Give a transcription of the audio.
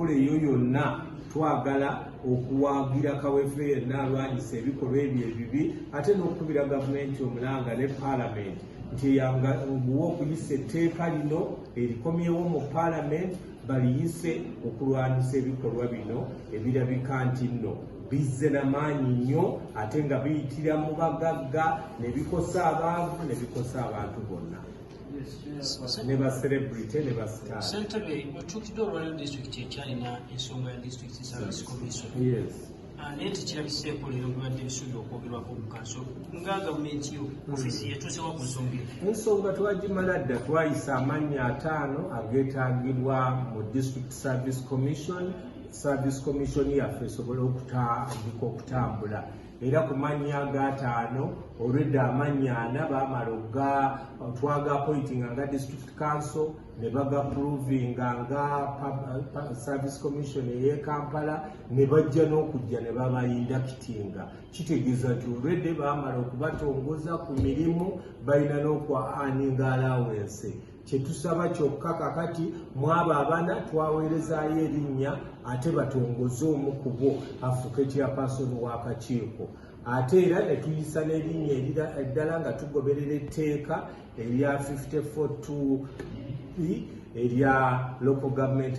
Enkola eyo yonna twagala okuwagira kaweefube yenna alwanyisa ebikolwa ebyo ebibi, ate n'okukubira gavumenti omulanga ne paalamenti nti yanguwa okuyisa etteeka lino erikomyewo mu paalamenti, baliyise okulwanyisa ebikolwa bino ebirabika nti nno bizze na maanyi nnyo, ate nga biyitira mu bagagga ne bikosa abaavu ne bikosa abantu bonna ne ba celebrity ne ba star. Ssentebe, otuukidde olwaliro, disitulikiti ekyalina ensonga ya District Service Commission. Yes. Naye tekirabiseeko leero, bibadde bisuubira okwogerwako mu kanso. Nga gavumenti yo, ofiisi yetuusewa ku nsonga eyo? Ensonga twagimala dda. Twayisa amannya 50 ageetaagibwa mu District Service Commission, Service Commission yaffe esobole okutandika okutambula. Era ku mannya ag'ataano, olwedda amannya 4 baamala oga twaga appointinga nga district council, ne bagaapprovinga nga Service Commission ey'e Kampala, ne bajja n'okujja ne babainductinga. Kitegeeza nti olwedde baamala okubatongoza ku mirimu, balina n'okwa-earninga allowance. Kyetusaba kyokka kakati mwabo abana twaweerezaayo erinnya, ate batongoze omu ku bo afuuke chairperson w'akakiiko. Ate era ne tuyisa n'erinnya eddala nga tugoberera etteeka erya 54 b erya Local Government.